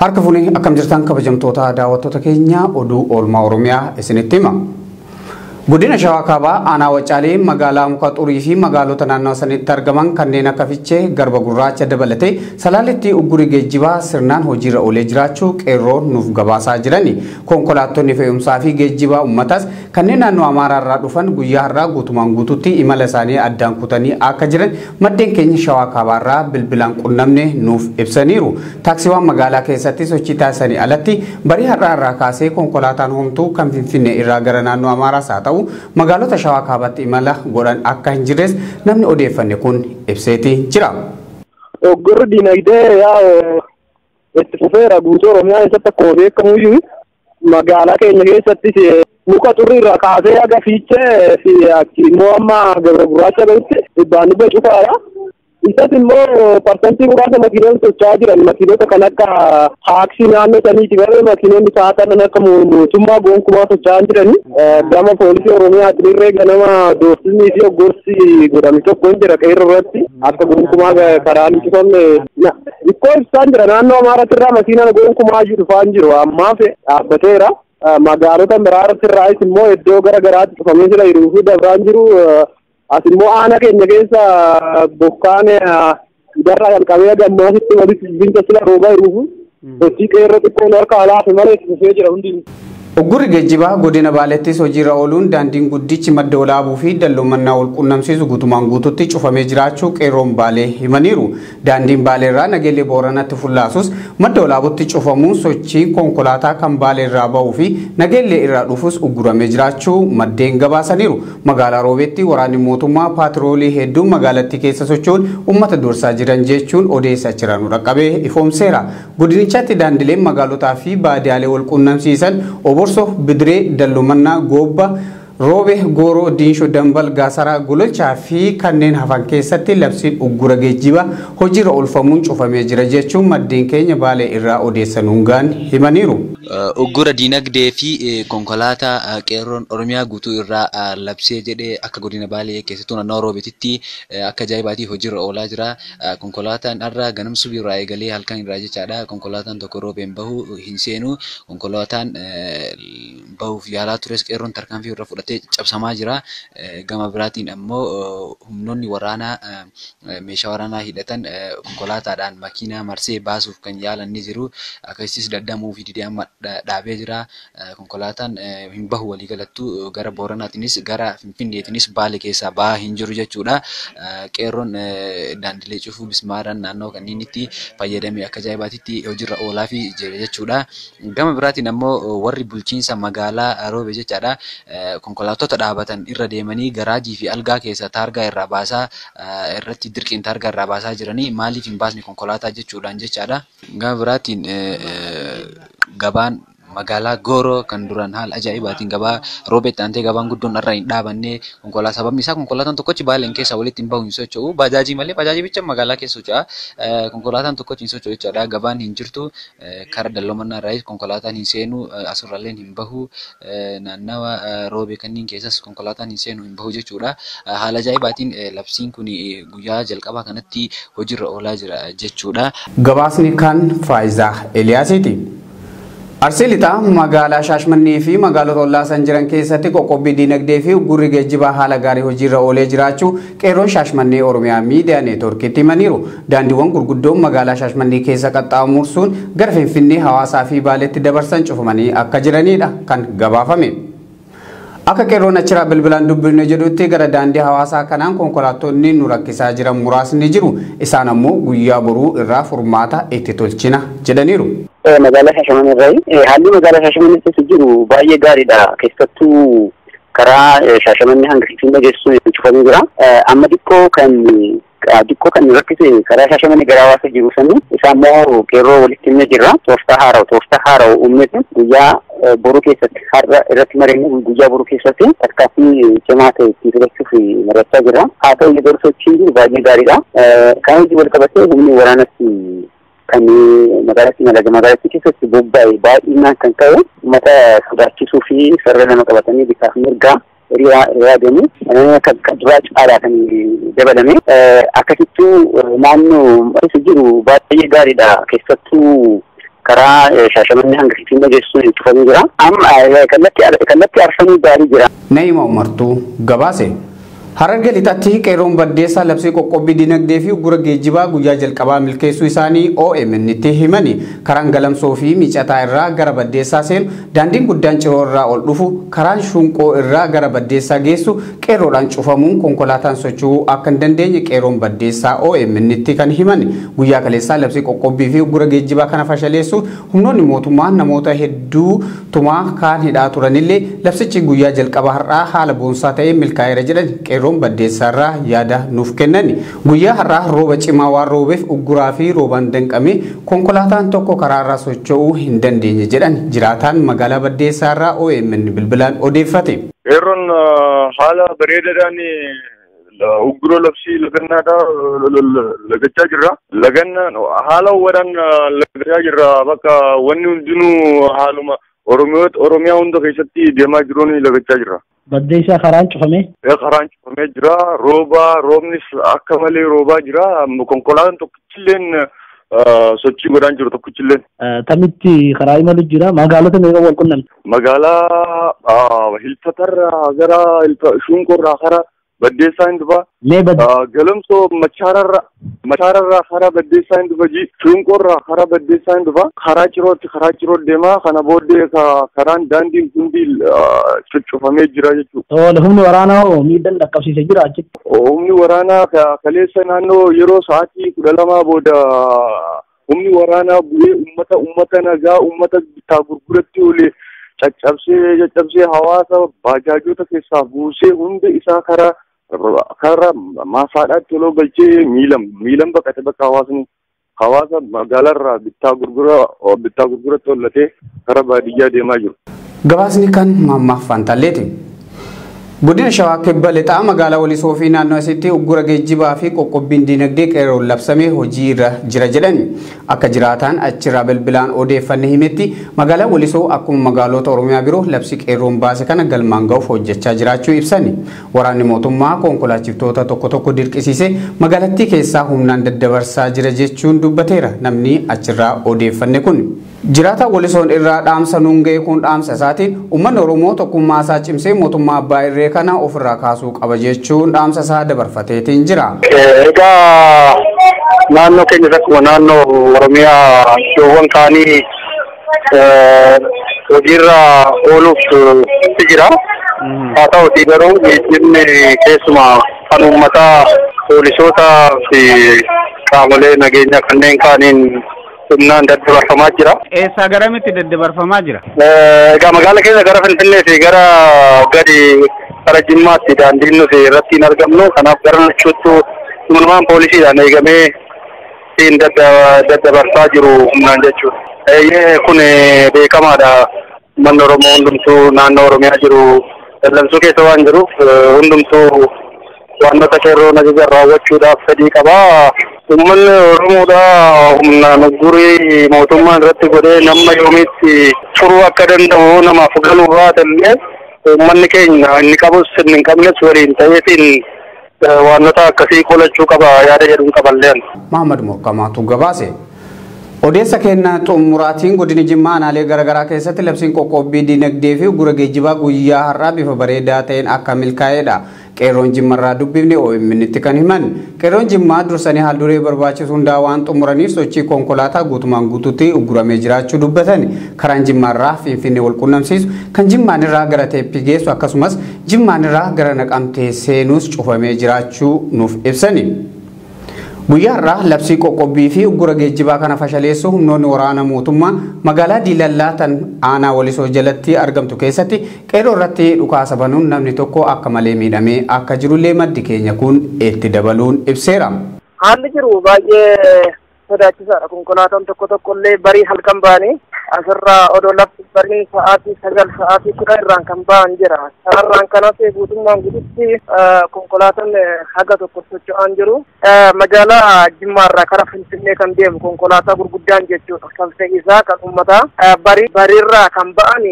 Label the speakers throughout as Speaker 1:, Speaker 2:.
Speaker 1: Harka fuunee akkam jirtan kabajamtoota daawwattoota keenya oduu oolmaa Oromiyaa isinitti hima. Godina Shawaa Kaabaa aanaa Wacaalee magaalaa Muka Xurii fi magaalota naannoo sanitti argaman kanneen akka Fichee, Garba Gurraacha dabalatee Salaaletti uggurri geejjibaa sirnaan hojiirra oolee jiraachuu qeerroon nuuf gabaasaa jirani. Konkolaattonni fe'umsaa fi geejjibaa uummataas kanneen naannoo Amaaraa irraa dhufan guyyaa har'aa guutumaan guututti imala isaanii addaan kutanii akka jiran maddeen keenya Shawaa Kaabaa irraa bilbilaan qunnamne nuuf ibsaniiru. Taaksiiwwan magaalaa keessatti sochii taasisanii alatti barii har'aa irraa kaasee konkolaataan homtuu kan Finfinnee irraa gara naannoo Amaaraas haa ta'u magaalota Shawaa Kaabaatti imala godhan akka hin jirres namni odeeffanne kun ibseeti jira.
Speaker 2: Oggurri dinagdee yaa itti fufeera guutuu Oromiyaa keessatti akkuma beekamu magaalaa keenya keessattis muka xurrii irraa kaasee haga Fiichee fi immoo amma Gabra Gurraacha gahutti dhibbaan dhibba cufaadha. Isas immoo parsantii muraasa makiinonni socho'aa jiran makiinota kan akka taaksii naannoo saniiti malee makiinonni sa'aatii akka mootummaa gonkumaa socho'aa jirani. Gama poolisii Oromiyaatiin irree ganama doorsisnii fi oggorsi godhame tokko hin jira qeerroo irratti akka gonkumaa karaan hin cufamne. Xiqqoo ibsaan jira naannoo Amaaraatti irraa makiinaan gonkumaa iyyuu dhufaa hin jiru ammaaf dhaabbateera. Magaalota biraarratti irraayis immoo iddoo gara garaatti cufamee jira jiruu fi dabraan jiru. As immoo aanaa keenya keessa bokkaan idarraa jalqabee gammaasitti walitti binta sila roobaa jiruuf sochii qeerroo xiqqoon harka alaafi malee itti fufee jira hundi.
Speaker 1: Uggurri geejjibaa godina Baaleettis hojiirra ooluun daandiin guddichi madda olaabuu fi dalloomannaa wal qunnamsiisu guutumaan guututti cufamee jiraachuu qeerroon Baalee himaniiru. Daandiin Baaleerraa Nageellee Booranatti fullaasus madda olaabutti cufamuun sochii konkolaataa kan Baaleerraa bahuu fi Nageellee irraa dhufus ugguramee jiraachuu maddeen gabaasaniiru. Magaalaa Roobeetti waraanni mootummaa paatroolii hedduun magaalattii keessa socho'uun uummata dursaa jiran jechuun odeessa jiran dhaqqabee ifoomseera. Godinichaatti daandileen magaalotaa fi baadiyaalee wal qunnamsiisan Oborso, Bidiree, Dalloomannaa, Goobba, Roobe, Gooroo, Diinshoo, Dambal, Gaasaraa, Gololchaa fi kanneen hafan keessatti labsiin uggura geejjibaa hojiirra oolfamuun cufamee jira jechuun maddeen keenya Baalee irraa odeessan hungaan himaniiru.
Speaker 3: Uggura dinagdee fi konkolaataa qeerroon Oromiyaa guutuu irraa labsee jedhee akka godina Baalee keessattuu naannoo Roobeetitti akka ajaa'ibaatii hojiirra oolaa jira. Konkolaataan har'a ganamsuu irraa eegalee halkan irraa jechaadha. Konkolaataan tokko Roobeen bahu hin seenu. Konkolaataan bahuuf yaalaa tures qeerroon tarkaanfii irra fudhatee cabsamaa jira. Gama biraatiin ammoo humnoonni waraanaa meeshaa waraanaa hidhatan konkolaataadhaan makiinaa marsee baasuuf kan yaalan ni jiru. Akkasumas daddamuu fi didee amma dhaabee jira. Konkolaataan hin bahu walii galattuu gara Booranaatiinis gara Finfinneetiinis Baalee keessaa bahaa hin jiru jechuudha. Qeerroon daandilee cufuu bismaaraan naannoo kanneenitti fayyadamee akka ajaa'ibaatitti hojiirra oolaa fi jira jechuudha. Gama biraatiin ammoo warri bulchiinsa magaalaa Roobe jechaadha. Konkolaattota dhaabatan irra deemanii garaajii fi algaa keessa taargaa irraa baasaa irratti dirqiin taargaa irraa baasaa jiranii maaliif hin baasne konkolaataa jechuudhaan jechaadha. Gama biraatiin gabaan magaalaa Gooroo kan duraan haala ajaa'ibaatiin gabaa Roobeetti aantee gabaan guddoon irra hin dhaabanne konkolaataa sababni isaa konkolaataan tokkochi Baaleen keessa walitti hin bahu hin socho'u bajaajii malee bajaajii bicha magaalaa keessa socho'a konkolaataan tokkochi hin socho'u jechaadha gabaan hin jirtu kara Dalloomannaa irraayis konkolaataan hin seenu asurralleen hin bahu naannawa Roobee kanneen keessas konkolaataan hin seenu hin bahu jechuudha haala ajaa'ibaatiin labsiin kun guyyaa jalqabaa kanatti hojiirra oolaa jira jechuudha.
Speaker 1: Gabaasni kan Faayizaa Eliyaasiiti. Arsii Lixaa magaalaa Shaashmannee fi magaalota ollaa san jiran keessatti qoqqobbii diinagdee fi uggurri geejjibaa haala gaarii hojiirra oolee jiraachuu qeerroon Shaashmannee Oromiyaa Miidiyaa Neetwoorkiitti himaniiru. Daandiiwwan gurguddoon magaalaa Shaashmannee keessa qaxxaamursuun gara Finfinnee, Hawaasaa fi Baaleetti dabarsan cufamanii akka jiranidha kan gabaafame. Akka qeerroon achiraa bilbilaan dubbifne jedhutti gara daandii hawaasaa kanaan konkolaattonni nu rakkisaa jiran muraasni jiru. Isaan ammoo guyyaa boruu irraa furmaata itti tolchina jedhaniiru.
Speaker 4: Magaalaa Shaashamannee irraa haalli magaalaa Shaashamannee keessa jiru baay'ee gaariidha. Keessattuu karaa Shaashamannee hanga Finfinnee geessu cufamee jira. Amma xiqqoo kan rakkise karaa Shaashamannee gara Hawaasaa jiru sanii isaa immoo qeerroo walitti himnee jirra. Tooftaa haarawa uumnetu guyyaa boruu keessatti har'a irratti mareenye guyyaa boruu keessatti tarkaanfii cimaa ta'e itti fudhachuuf mari'achaa jirra. Haa ta'u garuu sochiin jiru baay'ee gaariidha. Kan hojii wal qabatee humni waraanatti kan magaalattii keessatti bobba'e baay'inaan kan ka'e uummata sodaachisuu fi sarara nama qabatanii bitaaf mirgaa hiriiraa deemu kan duraa caalaa kan dabalame akkasittuu naannoo keessa jiru baay'ee gaariidha. Keessattuu Karaa Shaashamannee hanga Finfinnee geessu cufamee jira. Amma kallattii arfanii gaarii jira.
Speaker 1: Naima Umartuu gabaase. Harargee lixatti qeerroon Baddeessaa labsii qoqqobbii dinagdee fi uggura geejjibaa guyyaa jalqabaa milkeessuu isaanii OMN tti himani. Karaan Galamsoo fi Miicataa irraa gara Baddeessaa seenu, daandiin guddaan Ciroo irraa ol dhufu, karaan Shunqoo irraa gara Baddeessaa geessu qeerroodhaan cufamuun konkolaataan socho'uu akka hin dandeenye qeerroon Baddeessaa OMN tti kan himani. Guyyaa kaleessaa labsii qoqqobbii fi uggura geejjibaa kana fashaleessuuf humnoonni mootummaa namoota hedduu tumaa kaan hidhaa turanillee labsichi guyyaa jalqabaa har'aa haala boonsaa ta'een milkaa'eera jedhan qeerroon Baddeessaarraa yaada nuuf kennan. Guyyaa har'aa rooba cimaa waan roobeef ugguraa fi roobaan danqamee konkolaataan tokko karaarraa socho'uu hin dandeenye jedhan jiraataan magaalaa Baddeessaarraa OMN bilbilaan odeeffate.
Speaker 5: Qeerroon haala bareedaadhaan uggura labsii lagannaadhaa lagachaa jirra. Lagannaan haala hawwataan lagachaa jirra. Bakka wanni hundinuu haaluma Oromiyaa hunda keessatti deemaa jiruun lagachaa jirra.
Speaker 6: Baddeessaa karaan cufamee?
Speaker 5: Karaan cufamee jira. Rooba roobnis akka malee roobaa jira. Konkolaataan tokkichilleen sochii godhaan jiru tokkichilleen.
Speaker 6: Tamitti karaa imalu jira. Magaalota meeqa wal qunnamti?
Speaker 5: Magaalaa Hilfatarraa gara Shunqoorraa karaa Baddeessaa hin dhufa. Galamsoo Machaararraa karaa Baddeessaa hin dhufa. Shunqoorraa karaa Baddeessaa hin dhufa. Karaa Cirootti karaa Ciroo deema. Kana booddee karaan daandiin hundi cuccufamee jira jechuudha.
Speaker 6: Tole, humni waraanaa hoo miidhaan dhaqqabsiisee jira achitti?
Speaker 5: Humni waraanaa kaleessa naannoo yeroo sa'aatii 12 booda humni waraanaa bu'ee uummata nagaa uummata bittaa gurguratti oole caccabsee hawaasa baajaajota keessaa buusee hunda isaa karaa maasaadhaatti oloo galchee miilan baqate bakka hawaasni hawaasa magaalarraa bittaa gurguratti oollatee karaa baadiyyaa deemaa jiru.
Speaker 1: Gabaasni kan Maammaaf Faantaalleeti. Godina Shawaa Kibba Lixaa magaalaa Walisoo fi naannoo isitti uggura geejjibaa fi qoqqobbiin dinagdee qeerroon labsamee hojii irra jira jedhan. Akka jiraataan achirraa bilbilaan odeeffanne himetti magaalaa Walisoo akkuma magaalota Oromiyaa biroo labsii qeerroon baase kana galmaan ga'uuf hojjechaa jiraachuu ibsani. Waraanni mootummaa konkolaachiftoota tokko tokko dirqisiisee magaalattii keessaa humnaan daddabarsaa jira jechuun dubbateera namni achirraa odeeffanne kun. Jiraataa Walisoon irraa dhaamsa nuun ga'e kun dhaamsa isaatiin uummanni Oromoo tokkummaa isaa cimsee mootummaa abbaa irree kana ofirraa kaasuu qaba jechuun dhaamsa isaa dabarfateetiin jira.
Speaker 2: Egaa naannoo keenya akkuma naannoo Oromiyaa iddoowwan kaanii hojiirra ooluuf jira. Haa ta'utii garuu geejjibni keessumaa kan uummataa poolisootaa fi qaamolee nageenyaa kanneen kaaniin humnaan daddabarfamaa jira.
Speaker 1: Eessaa garamitti daddabarfamaa jira?
Speaker 2: Egaa magaalaa keessa gara Finfinnee fi gara gadi gara Jimmaatti daandiin nuti irratti hin argamnu. Kanaaf gara lachuutti humnaan poolisiidhaan eegamee ittiin daddabarsaa jiru humnaan jechuudha. Eeyyee kun beekamaadha. Uummanni Oromoo hundumtuu naannoo Oromiyaa jiru dallansuu keessa waan jiruuf hundumtuu wantoota qeerroon ajajan raawwachuudhaaf fedhii qaba. Uummanni Oromoodhaa humnaan uggurii mootummaan irratti godhee nama yoomiitti furuu akka danda'u namaaf galuu baatellee uummanni keenya inni qabus inni hin qabnes waliin ta'eetiin wantoota akkasii qolachuu qaba yaada jedhuun qaballeen.
Speaker 1: Mahammad Morkamaatu gabaase. Odeessa kennaa xumuraatiin godina Jimmaa aanaalee garaagaraa keessatti labsiin qoqqobbii dinagdee fi uggura geejjibaa guyyaa har'aa bifa bareedaa ta'een akka milkaa'edha. Qeerroon Jimmarraa dubbifne OMN tti kan himan. Qeerroon Jimmaa dursanii haal duree barbaachisu hundaa waan xumuraniif sochii konkolaataa guutumaan guutuutti ugguramee jiraachuu dubbatan. Karaan Jimmaarraa Finfinnee wal qunnamsiisu, kan Jimmaanirraa gara Teeppii geessu akkasumas Jimmaanirraa gara Naqamtee seenuus cufamee jiraachuu nuuf ibsani. Guyyaa har'aa labsii qoqqobbii fi uggura geejjibaa kana fashaleessu humnoonni waraana mootummaa magaalaa Diilallaa tan aanaa Walisoo jalatti argamtu keessatti qeerroo irratti dhukaasa banuun namni tokko akka malee miidhamee akka jirullee maddi keenya kun itti dabaluun ibseera.
Speaker 7: Haalli jiru baay'ee sodaachisaadha. Konkolaataan tokko tokko illee barii halkan ba'anii asirraa odoo lafti barii sa'aatii 9 sa'aatii 10 irraan kan ba'an jira. Kanarraan kanas guutummaan guututti konkolaataan haga tokko socho'aan jiru. Magaalaa Jimmaarraa karaa Finfinnee kan deemu konkolaataa gurguddaan jechuudha. Kan fe'isaa kan uummataa bariirraa kan ba'an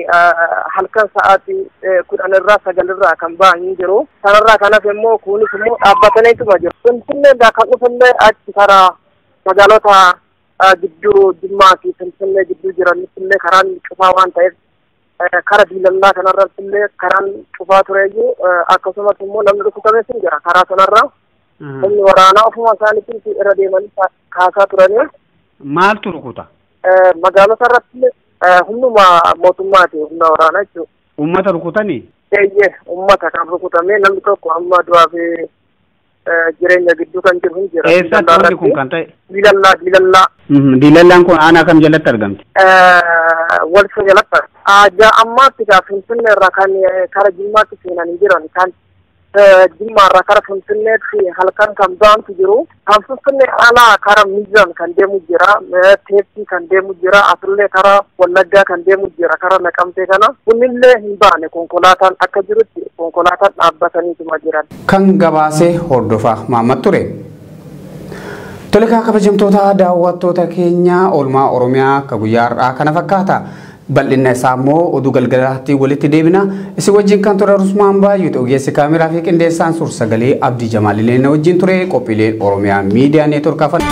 Speaker 7: halkan sa'aatii 10 irraa 9 irraa kan ba'an hin jiru. Kanarraa kanas immoo kunis immoo dhaabbataniituma jiru. Finfinneerraa kan dhufallee achi karaa magaalota Gidduu Jimmaa fi Finfinnee gidduu jiranitti illee karaan cufaa waan ta'eef, kara diilallaa kanarratti illee karaan cufaa tureeyyuu, akkasumas immoo namni rukutames ni jira karaa sanarra. Humni waraanaa ofuma isaaniitiin irra deemanii kaasaa turanii.
Speaker 1: Maaltu rukuta?
Speaker 7: Magaalota irratti humnuma mootummaati, humna waraanaa jechuudha.
Speaker 1: Uummata rukutanii?
Speaker 7: Eeyyee, uummata kan rukutamee namni tokko amma du'aa fi jireenya gidduu kan jiru hin jira.
Speaker 1: Eessatti wanti kun kan ta'e?
Speaker 7: Diilallaa, diilallaa.
Speaker 1: Diilallaan kun aanaa kam jalatti argamti?
Speaker 7: Walisa jalatti. Ajaa ammaatti kaa Finfinnee irraa kan kara Jimmaatti seenanii jiran, kan Jimmaa irraa kara Finfinneetti halkan kan ba'antu jiru. Kan Finfinnee alaa kara Mizan kan deemu jira. Teepii kan deemu jira. Asillee kara Wallaggaa kan deemu jira. Kara Naqamtee kana. Kunillee hin baane, konkolaataan akka jirutti konkolaataan dhaabbataniituma jiran.
Speaker 1: Kan gabaasee hordofaa Maammat ture. Tolekaa, kabajamtoota daawwattoota keenya, oolmaa Oromiyaa akka guyyaa har'aa kana fakkaata. Bal'inna isaa immoo oduu galgalaatti walitti deebina. Isin wajjin kan ture Rusmaan Baay'uuti, ogeessi kaameraa fi qindeessaan suur sagalee Abdii Jamaalilee na wajjin ture, qophiileen Oromiyaa Miidiyaa Neetwork afaan.